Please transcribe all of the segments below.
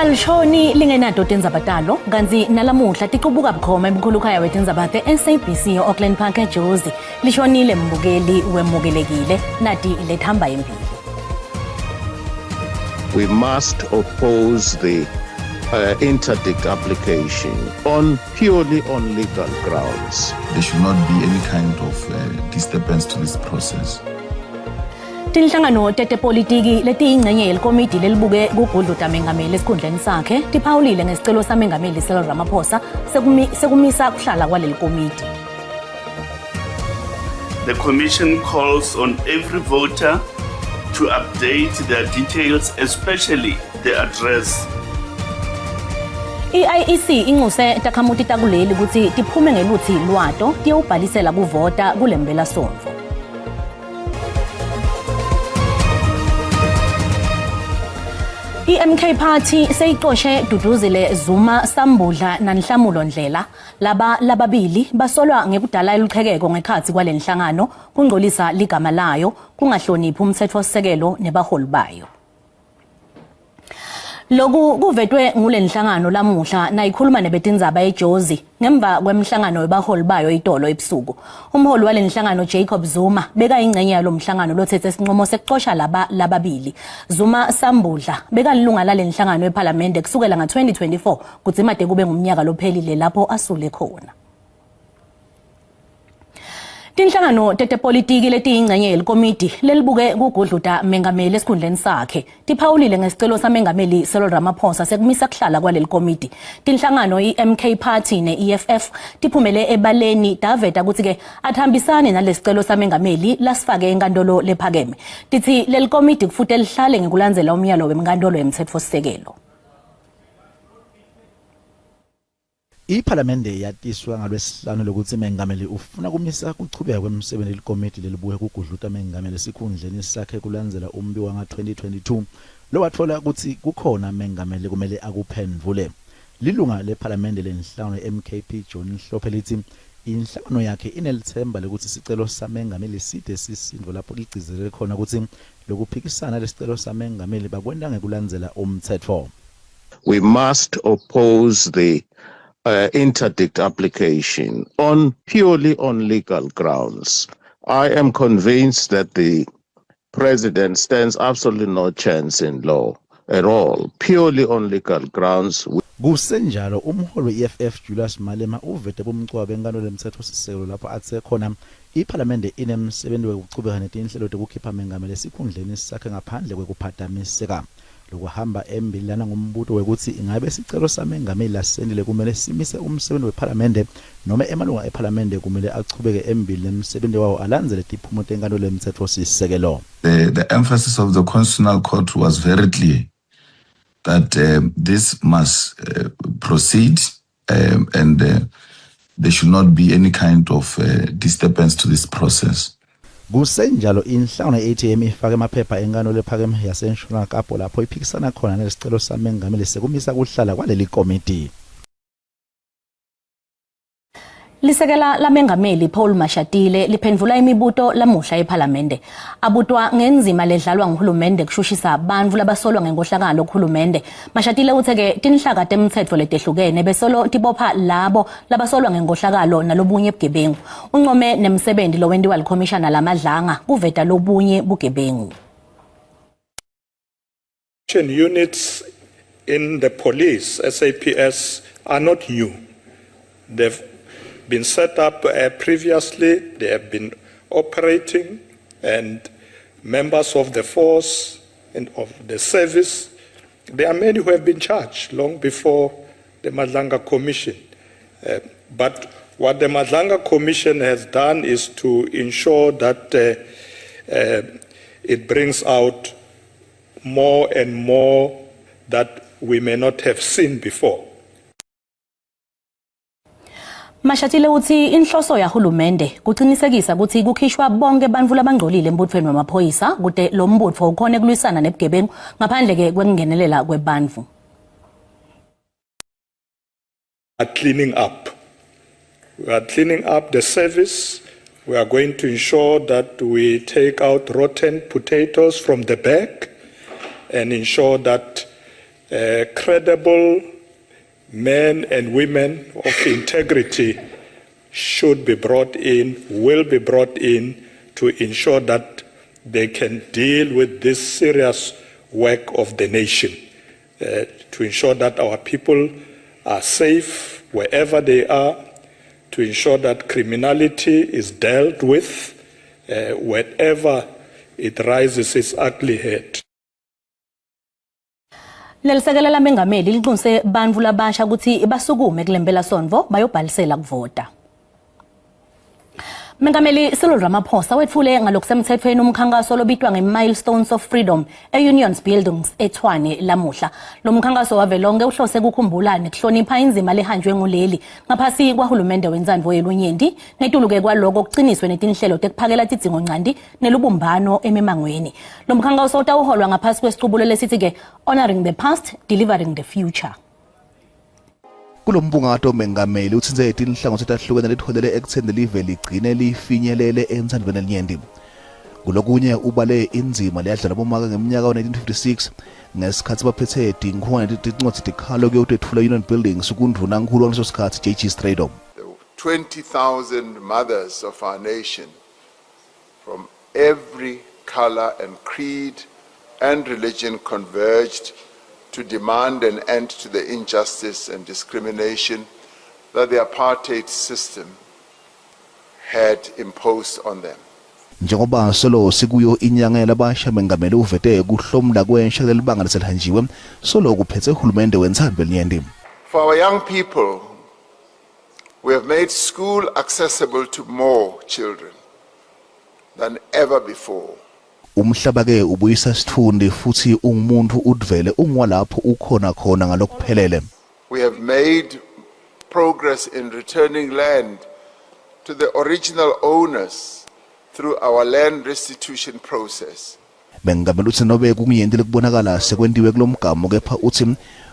Alishoni lingenato tindzaba talo kantsi nalamuhla ticubuka bukhoma ebukhulukhaya wetindzaba te-SABC e-Auckland Park eJozi. Lishonile mbukeli wemukelekile nati lethamba embili. We must oppose the interdict application on purely on legal grounds. There should not be any kind of disturbance to this process. Tinhlangano tetepolitiki letiyingcenye yelikomidi lelibuke kugudluta mengameli esikhundleni sakhe tiphawulile ngesicelo samengameli Cyril Ramaphosa sekumisa kuhlala kwaleli komidi. The commission calls on every voter to update their details, especially the address. I-IEC inxuse takhamuti takuleli kutsi tiphume ngeluthi lwato tiyewubhalisela kuvota kule mpelasonto. I-MK Party seyixoshe Duduzile Zuma Sambudla naNhlamulo Ndlela. Laba lababili basolwa ngekudala iluqhekeko ngekhathi kwalenhlangano kungcolisa ligama layo, kungahloniphi umthethosisekelo nebaholi bayo. Loku kuvetwe ngulenhlangano lamuhla nayikhuluma nebetindzaba eJozi ngemva kwemhlangano webaholi bayo itolo ebusuku. Umholi walenhlangano Jacob Zuma bekayingcenye yalomhlangano lothethe isinqumo sekuxosha laba lababili. Zuma Sambudla bekalilunga lalenhlangano ePhalamende kusukela nga-2024 kudzimade kube ngumnyaka lophelile lapho asule khona. Tinhlangano tetepolitiki letiyingcenye yelikomidi lelibuke kugudluta mengameli esikhundleni sakhe tiphawulile ngesicelo samengameli Cyril Ramaphosa sekumisa kuhlala kwaleli komidi. Tinhlangano iMK Party ne-EFF tiphumele ebaleni daveta ukuthi-ke athambisani nalesicelo samengameli lasifake enkantolo lephakeme. Titsi leli komidi kufute lihlale ngekulandzela umyalo wemnkantolo yemtsetfosisekelo. Iphalamende yatiswa ngalwesihlanu lokuthi mengameli ufuna kumisa kuchubeka kwemsebenzi likomiti lelibuye kugudluta mengameli esikhundleni sakhe kulandzela umbi wanga-2022 lowatfola kutsi kukhona mengameli kumele akuphendvule. Lilunga lephalamende lenhlangano ye-MKP John Hlophe litsi inhlangano yakhe inelitsemba lekutsi sicelo samengameli side sisindvo lapho ligcizelele khona kutsi lokuphikisana lesicelo samengameli bakwenta ngekulandzela umtsetfo. We must oppose the interdict application on purely on legal grounds. I am convinced that the president stands absolutely no chance in law at all, purely on legal grounds. Kusenjalo umholi we-EFF Julius Malema uvete bumcoka benkantolo yemtsetfosisekelo lapho atse khona iphalamende inemsebenzi wekuchubeka netinhlelo tekukhipha mengameli esikhundleni sakhe ngaphandle kwekuphatamiseka. Lokuhamba embili lana ngumbuto wekutsi ingabe sicelo samengameli lasentile kumele simise umsebenzi wephalamende noma emalunga ephalamende kumele achubeke embili nemsebenzi wawo alandzele tiphumo tenkantolo yemtsetfosisekelo. The emphasis of the Constitutional Court was very clear that this must proceed and there should not be any kind of disturbance to this process. Kusenjalo inhlangano ye-ATM ifake amaphepha enkantolo ephakeme yaseNtshonalanga Kapa lapho iphikisana khona nesicelo samengameli sekumisa kuhlala kwaleli komiti. Lisekela lamengameli Paul Mashatile liphendvula imibuto lamuhla ePhalamende. Abutwa ngenzima ledlalwa nguhulumende kushushisa bantfu labasolwa ngenkohlakalo kuhulumende. Mashatile uthe-ke tinhlaka temtsetfo letehlukene besolo tibopha labo labasolwa ngenkohlakalo nalobunye bugebengu. Uncome nemsebenzi lowentiwa likhomishana laMadlanga kuveta lobunye bugebengu. Units in the police, SAPS, are not new. They've been set up previously, they have been operating, and members of the force and of the service, there are many who have been charged long before the Madlanga Commission. But what the Madlanga Commission has done is to ensure that it brings out more and more that we may not have seen before. Mashatile utsi inhloso yahulumende kucinisekisa kutsi kukhishwa bonke bantfu labangcolile embuthweni wemaphoyisa kute lo mbutfo ukhone kulwisana nebugebengu ngaphandle-ke kwekungenelela kwebantfu. Are cleaning up. We are cleaning up the service. We are going to ensure that we take out rotten potatoes from the bag and ensure that Credible men and women of integrity should be brought in, will be brought in to ensure that they can deal with this serious work of the nation, to ensure that our people are safe wherever they are, to ensure that criminality is dealt with wherever it rises its ugly head. Lelisekela lamengameli linxuse bantfu labasha kutsi basukume kulempelasontfo bayobhalisela kuvota. Mengameli Cyril Ramaphosa wetfule ngalokusemthethweni umkhankaso lobitwa nge-Milestones of Freedom e-Unions Buildings eTshwane lamuhla. Lo mkhankaso wavelonke uhlose kukhumbula nekuhlonipha inzima lehanjwe nguleli ngaphasi kwahulumende wentsandvo yelunyenti ngetulu-ke kwaloko kuciniswe netinhlelo tekuphakela tidzingonchanti nelubumbano emimangweni. Lo mkhankaso utawuholwa ngaphasi kwesicubulo lesithi-ke Honoring the Past, Delivering the Future. Kulombungato mengameli utsintse tinhlangothi letahlukene letiholele ekutseni live ligcine lifinyelele entsandvweni lelinyenti. Kulokunye ubale indzima leyadlalwa bomake ngeminyaka wa-1956 ngesikhatsi baphethe tinkhwane tincwadzi tikhalo kuyotetfula Union Buildings kundvunankhulu wangaleso sikhatsi JG Strijdom. The 20,000 mothers of our nation from every color and creed and religion converged to demand an end to the injustice and discrimination that the apartheid system had imposed on them. Njengoba solo sikuyo inyanga yalabasha mengameli uvete kuhlomula kwensha lelibanga leselihanjiwe solo kuphetse uhulumende wentsandvo yelinyenti. For our young people, we have made school accessible to more children than ever before. Umhlaba ke ubuyisa sitfundi futhi ungumuntu udvele ungwalapho ukhona khona ngalokuphelele. We have made progress in returning land to the original owners through our land restitution process. Mengameli utsi nobe kungiyenti lekubonakala sekwentiwe kulomgamo kepha utsi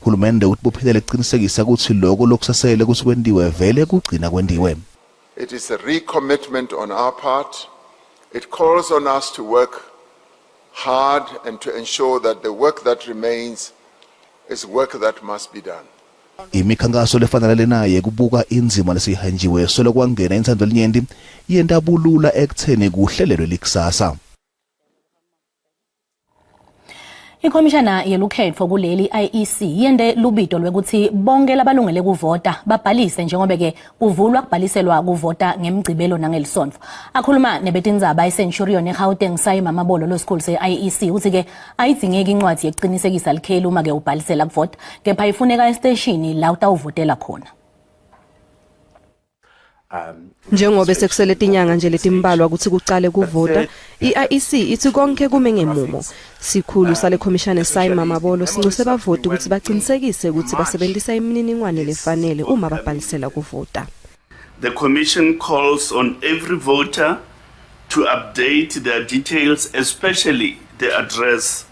hulumende utibophelele kucinisekisa kutsi loko lokusasele kutsi kwentiwe vele kugcina kwentiwe. It is a recommitment on our part. It calls on us to work hard and to ensure that the work that remains is work that must be done. Imikhankaso lefana nalena yekubuka indzima lesihanjiwe solo kwangena intsandvo linyenti yenta bulula ekutheni kuhlelelwe likusasa. Ikhomishana yelukhetfo kuleli IEC yente lubito lwekutsi bonke labalungele kuvota babhalise njengoba ke kuvulwa kubhaliselwa kuvota ngemgcibelo nangelisontfo. Akhuluma nebetindzaba eCenturion eGauteng Sy Mamabolo losikhulu se-IEC utsi ke ayidzingeki incwadzi yekucinisekisa likheli uma ke ubhalisela kuvota kepha ifuneka esiteshini la utawuvotela khona. Njengobe sekusele tinyanga nje letimbalwa kutsi kucale kuvota, i-IEC itsi konke kume ngemumo. Sikhulu sale khomishane Sy Mamabolo sincuse bavoti kutsi bacinisekise kutsi basebentisa imininingwane lefanele uma babhalisela kuvota. The commission calls on every voter to update their details, especially the address,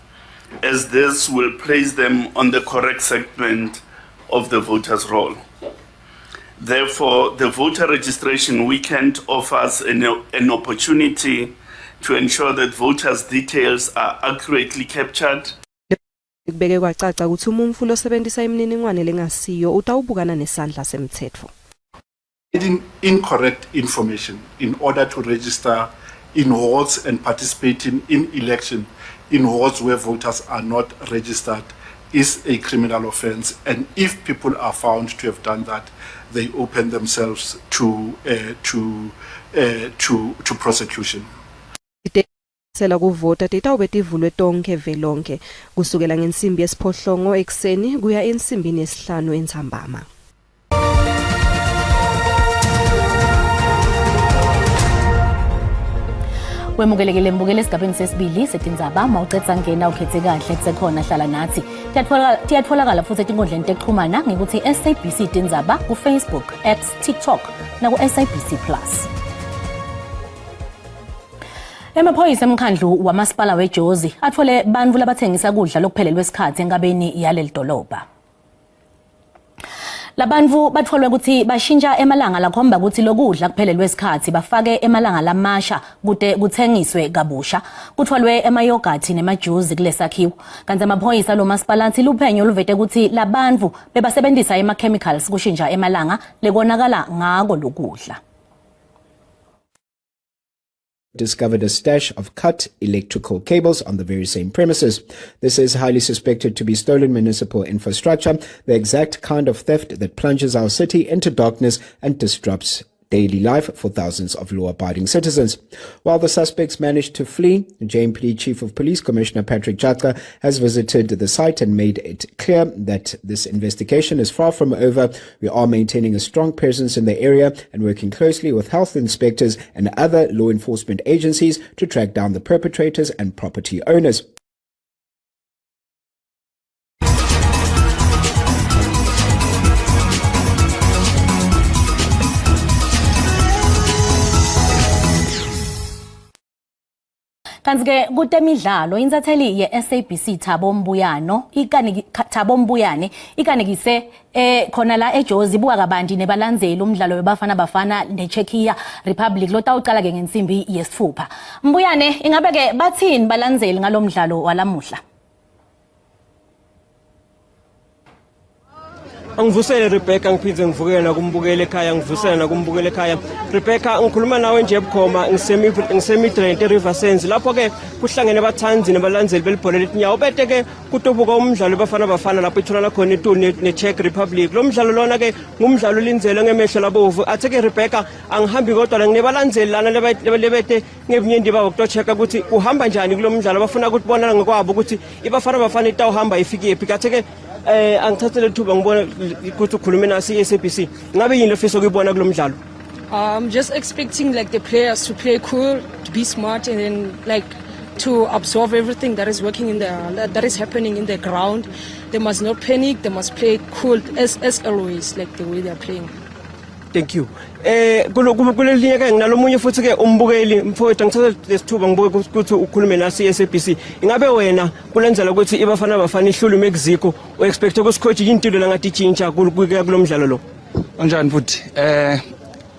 as this will place them on the correct segment of the voters' roll. Therefore, the voter registration weekend offers an opportunity to ensure that voters' details are accurately captured. Kubeke kwacaca kutsi umuntfu losebentisa imininingwane lengasiyo utawubukana nesandla semtsetfo. Getting incorrect information in order to register in wards and participating in election in wards where voters are not registered is a criminal offense, and if people are found to have done that, they open themselves to prosecution. Sela kuvota titawube tivulwe tonkhe velonke kusukela ngensimbi yesiphohlongo ekuseni kuya ensimbini yesihlanu entsambama. Wemukelekile mbukele esigabeni sesibili setindzaba mawucedza ngena ukhethe kahle kusekhona hlala nathi. Tiyatfolakala futhi etinkundleni tekuxhumana ngekuthi SABC Tindzaba ku-Facebook, X, TikTok naku-SABC Plus. Emaphoyisa emkhandlu wamasipala weJozi athole bantfu labathengisa kudla lokuphelelwe isikhathi enkabeni yaleli dolobha. Labantfu batfolwe kutsi bashintsha emalanga lakhomba kutsi lokudla kuphelelwe sikhatsi bafake emalanga lamasha kute kutsengiswe kabusha. Kutfolwe emayogathi nemajuzi kulesakhiwo. Kantsi emaphoyisa alomasipala atsi luphenyo luvete kutsi labantfu bebasebentisa ema-chemicals kushintsha emalanga lekonakala ngako lokudla. Discovered a stash of cut electrical cables on the very same premises. This is highly suspected to be stolen municipal infrastructure, the exact kind of theft that plunges our city into darkness and disrupts daily life for thousands of law-abiding citizens. While the suspects managed to flee, JMPD Chief of Police Commissioner Patrick Chaka has visited the site and made it clear that this investigation is far from over. We are maintaining a strong presence in the area and working closely with health inspectors and other law enforcement agencies to track down the perpetrators and property owners. Kanti-ke kutemidlalo intatheli ye-SABC Thabo Mbuyano ikaniki Thabo Mbuyane ikanekise eh khona la eJozi ibuka kabanti nebalandzeli umdlalo weBafana Bafana neCzechia Republic lotawucala ke ngensimbi yesitfupha. Mbuyane ingabe ke bathini balandzeli ngalomdlalo walamuhla? Angivusele Rebecca, ngiphinde ngivukele nakumbukela ekhaya, ngivusele nakumbukela ekhaya. Rebecca, ngikhuluma nawe nje bukhoma ngisemidrand eRiver Sands, lapho ke kuhlangene abathandzi nabalandzeli belibhola letinyawo bete ke kutobuka umdlalo Bafana Bafana lapho itholana khona itulu ne-Czech Republic. Lo mdlalo lona ke ngumdlalo olinzelwe ngemehlo labovu. Athe ke Rebecca, angihambi kodwa la, nginebalandzeli lana lebete ngebunyenti babo kutochecka ukuthi kuhamba njani kulo mdlalo, bafuna ukubona ngokwabo ukuthi iBafana Bafana itawuhamba ifikephi. Kathe ke angithathe lethuba ngibona ukuthi ukhulume nasi i-SABC, ngabe yini lofisa ukuyibona kulo mdlalo? I'm just expecting like the players to play cool, to be smart, and then like to absorb everything that is working in the that is happening in the ground. They must not panic. They must play cool as always, like the way they are playing. Thank you. Kulelinye ke nginalomunye futhi ke umbukeli, mfowethu, angithatha lesithuba ngibuke ukuthi ukhulume nasi i-SABC. Ingabe wena kulenzela ukuthi iBafana Bafana ihlule iMexico, u-expect ukuthi coach yini into langathi itshintsha kulo mdlalo lo? Unjani futhi?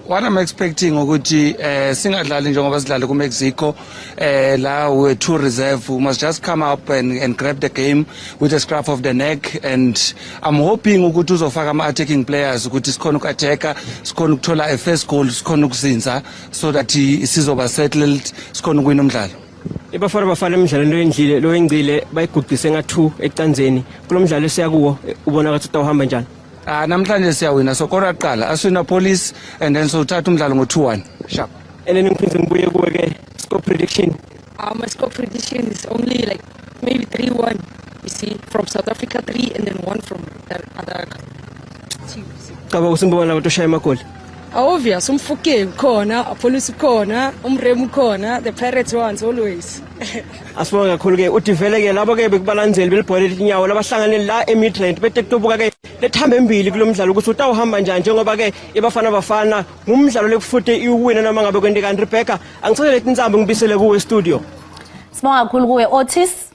What I'm expecting ukuthi singadlali njengoba sidlale ku Mexico, la we're too reserve. We must just come up and grab the game with a scruff of the neck, and I'm hoping ukuthi uzofaka ama attacking players ukuthi sikhona uku-attacka, sikhona ukuthola a first goal, sikhona ukuzinza so that sizoba settled, sikhona ukuwina umdlalo. IBafana Bafana emidlalweni loyendlile loyengcile bayiguqise nga-2 ecanzeni. Kulo mdlalo esiya kuwo, ubona ngathi utawuhamba njani? Ah, namhlanje siyawina, so kodwa kuqala aswina Police and then sowuthatha umdlalo ngo-2-1 sharp. And then ngiphinde ngibuye kuwe ke, score prediction. My score prediction is only like maybe 3-1. You see, from South Africa 3 and then 1 from the other team. Cabanga ukuthi ngibona abantu oshaya amagoli. Obvious, uMofokeng khona, Appollis khona, uMoremi khona, the Pirates ones always. Asibonge kakhulu ke udivele ke labo ke bekubalandzeli belibhola letinyawo labahlangane la eMidrand bete kutobuka ke lethambe embili kulo mdlalo ukuthi utawuhamba njani, njengoba ke iBafana Bafana ngumdlalo lekufute iwina noma ngabe kwentekani. Rebecca, angithathe letinsambo ngibisele kuwe studio. Sibonga kakhulu kuwe Otis.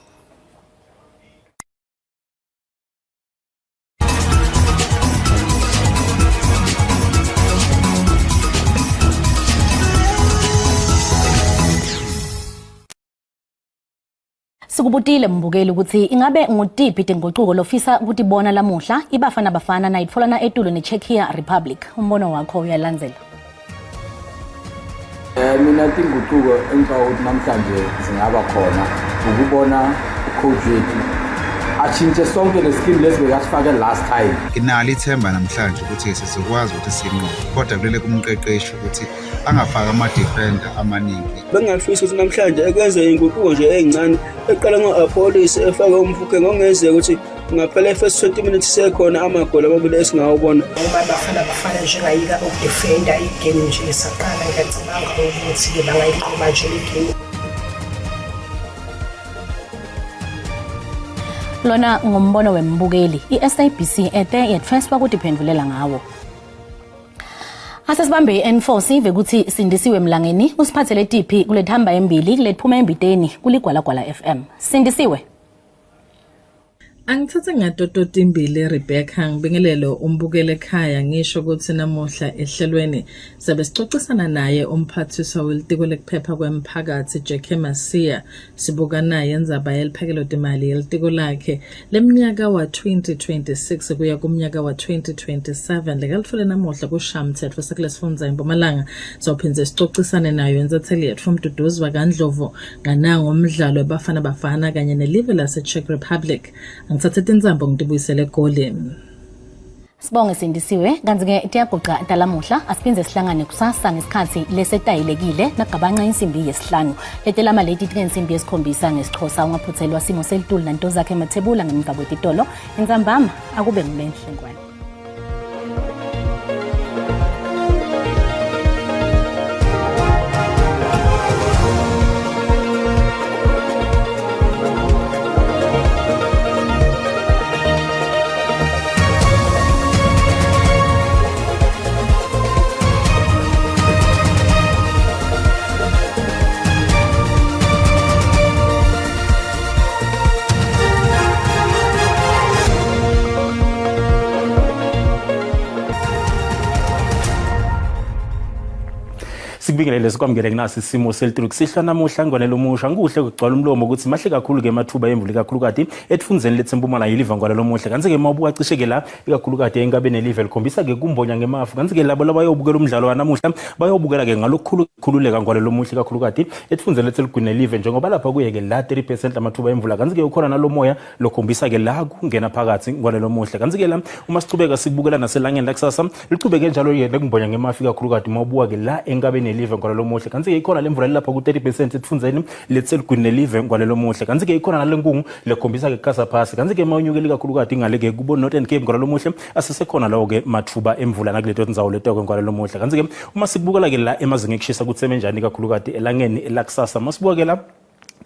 Sikubutile mbukeli ukuthi ingabe ngutiphi tingucuko lofisa ukutibona lamuhla iBafana Bafana nayitfolana etulo neCzechia Republic. Umbono wakho uyalandzela. Mina tingucuko engicabanga ukuthi namhlanje zingaba khona ukubona ucoach wethu ashintshe sonke le scheme lesi bekasifake last time. Nginalo ithemba namhlanje ukuthi sizokwazi ukuthi sinqobe, kodwa kulele kumqeqeshi ukuthi angafaki ama-defender amaningi. Bengingafisa ukuthi namhlanje ekwenze inguquko nje ey'ncane, eqala ngo-Appollis efake uMofokeng, okungenzeka ukuthi ngaphela i-first 20 minutes sekhona amagoli amabili esingawubona. Ngoba Bafana Bafana njengayika ukudefenda igame nje esaqala, ngiyacabanga ukuthi-ke bangayinqoba nje igame. Lona ngumbono wembukeli i-SABC ete yetfeswa kutiphendvulela ngawo. Asesibambe i-N4 sive ukuthi Sindisiwe Mlangeni usiphathele tiphi kulethamba embili kulethphuma embiteni kuligwalagwala FM. Sindisiwe. Angithathe ngatototi imbili Rebecca ngibingelele umbukele ekhaya ngisho ukuthi namuhla ehlelweni sabe sicocisana naye umphathiswa welitiko lekuphepha kwemphakathi Jackie Masia sibuka naye indzaba yeliphakelo timali yelitiko lakhe leminyaka wa-2026 kuya kumnyaka wa-2027 lekalitfole namuhla kushamthetfo sakulesifundza eMpumalanga sawuphindze sicocisane nayo insatheli yetfu Mduduzi wakaNdlovu nganango umdlalo webafana bafana kanye nelive lase-Czech Republic. Angithathe tintsambo ngitibuyisele eGoli. Sibonge Sindisiwe kanti-ke tiyaguqa talamuhla asiphinde sihlangane kusasa ngesikhathi lesetayelekile nagabanca insimbi yesihlanu letelama leti tingensimbi yesikhombisa ngesiXhosa ungaphuthelwa simo selitulu nanto zakhe mathebula ngemva kwetitolo intsambama akube ngulenhle ngwane. Sikubingelele sikwamukele kunasi isimo selitulu kusihlwa namuhla ngwane lomusha ngikuhle kugcwala umlomo ukuthi mahle kakhulu ke amathuba emvula ikakhulukati ethunzeni letsempumalanga yiliva ngwane lomuhle kanti ke mawubuka cishe ke la ikakhulukati enkabe nelive likhombisa ke kumbonya ngemafu kanti ke labo labayobukela umdlalo wanamuhla bayobukela ke ngalokukhulu khululeka ngwane lomuhle ikakhulukati ethunzeni letseligwini nelive njengoba lapha kuye ke la 3% amathuba emvula kanti ke ukhona nalomoya lokhombisa ke la kungena phakathi ngwane lomuhle kanti ke la uma sichubeka sikubukela naselangeni lakusasa lichubeke njalo ke nekumbonya ngemafu ikakhulukati uma ubuka ke la enkabeni yelive ngwane lomuhle kanti ke ikhona lemvula lapha ku 30% ethunzeni letseligwini nelive ngwane lomuhle kanti ke ikhona nalenkungu lekhombisa ke kasa phasi kanti ke mawunyukele kakhulukati ngale ke kubo Northern Cape ngwane lomuhle asesekhona lawo ke mathuba emvula nakuleto tindzawo leto ke ngwane lomuhle kanti ke uma sikubukela ke la emazinga ekushisa kutseme njani kakhulukati elangeni elakusasa masibuka ke la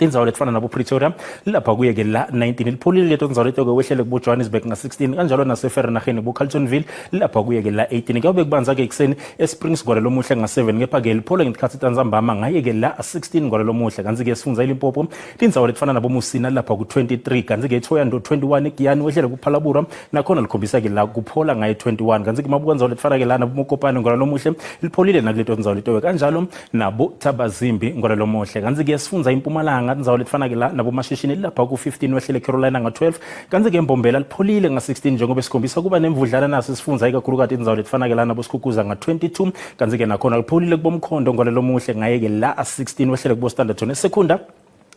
tindzawo letifana nabo Pretoria lapha kuye ke la 19 lipholile leto tindzawo leto ke wehlele kubo Johannesburg nga 16 kanjalo nase Vereeniging kubo Carltonville lapha kuye ke la 18 kuyabe kubanza ke ekuseni eSprings ngwale lomuhle nga 7 kepha ke liphole ngesikhathi tanzambama ngaye ke la 16 ngwale lomuhle kanti ke sifundza iLimpopo tindzawo letifana nabo Musina lapha ku 23 kanti ke Thohoyandou 21 eGiyani wehlele kuPhalabura nakhona likhombisa ke la kuphola ngaye 21 kanti ke mabuka ndzawo letifana ke la nabo Mokopane ngwale lomuhle lipholile nakuleto tindzawo leto kanjalo nabo Thabazimbi ngwale lomuhle kanti ke sifundza iMpumalanga tindzawo letifana ke la nabo Mashishini lapha ku 15 wehlele Carolina nga 12 kanti ke Mbombela lipholile nga 16 njengoba sikhombisa kuba nemvudlana naso sifundza ikakhulukati tindzawo letifana ke la nabo Sikhukhuza nga 22 kanti ke nakhona lipholile kubomkhondo ngwale lomuhle ngaye ke la 16 wehlele kubo Standerton eSecunda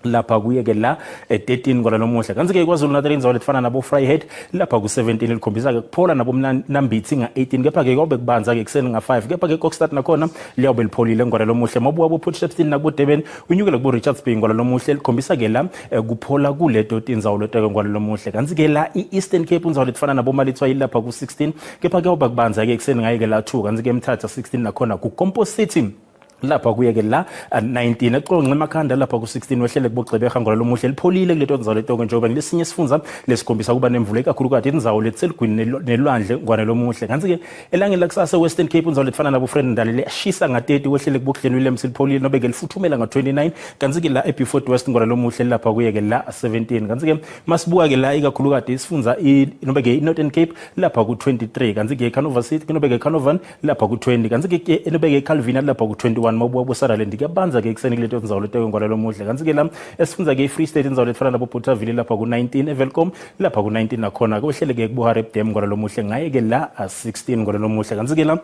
lapha kuye ke la 13 kwala nomuhla kanti ke KwaZulu Natal indzawo letifana nabo Vryheid lapha ku-17 likhombisa ke kuphola nabo Mnambithi nga-18 kepha ke kobe kubanza ke kuseni nga-5 kepha ke Kokstad nakhona liyawube lipholile ngwala lomuhle mabuka bo Port Shepstone nakubo Durban unyukele kubo Richards Bay ngwala lomuhle likhombisa ke la kuphola kuleto tindzawo leteke ngwala lomuhle kanti ke la i-Eastern Cape indzawo letifana nabo Malitswayi lapha ku-16 kepha kuyawuba kubanza ke kuseni ngaye ke la 2 kanti ke Mthatha 16 nakhona ku-Kompo City lapha kuye ke la 19 eXonxe emakhanda lapha ku-16 wehlele kubogcebeha ngola lomuhle lipholile kuleto ndzawo letonke njengoba ngilesinye isifundza lesikhombisa kuba nemvula ikakhulukati indzawo letiseligwini nelwandle ngwane lomuhle kanti-ke elangeni lakusasa Western Cape indzawo letifana nabo Vredendal liyashisa nga-30 wehlele kubokudleni Williams lipholile nobe-ke lifuthumela nga-29 kanti-ke la eBeaufort West ngwane lomuhle lapha kuye ke la 17 kanti-ke masibuka-ke la ikakhulukati isifundza nobe-ke i-Northern Cape lapha ku-23 kanti-ke Canova City nobe-ke Canovan lapha ku-20 kanti ke enobeke iCalvina lapha ku-21 mawubuka kuSutherland kuyabanza ke ekuseni kuleto ndzawo leto ngwala lomuhle kanti ke la esifundza ke iFree State indzawo letfana nabo Bothaville lapha ku-19 eWelkom lapha ku-19 nakhona kwehlele ke kubo Dam ngwala lomuhle ngaye ke la 16 ngwala lomuhle kanti ke la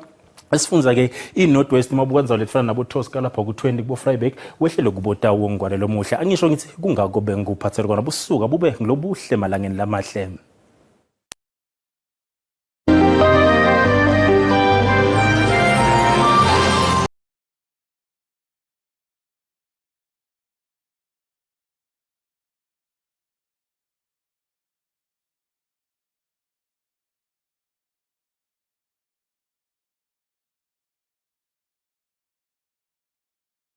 esifundza ke i-North West mabuka ndzawo letfana nabo Tosca lapha ku-20 kubo Vryburg wehlele kubo Taung ngwala lomuhle angisho ngithi kungako bengikuphathele kona busuka bube ngilobuhle malangeni lamahle.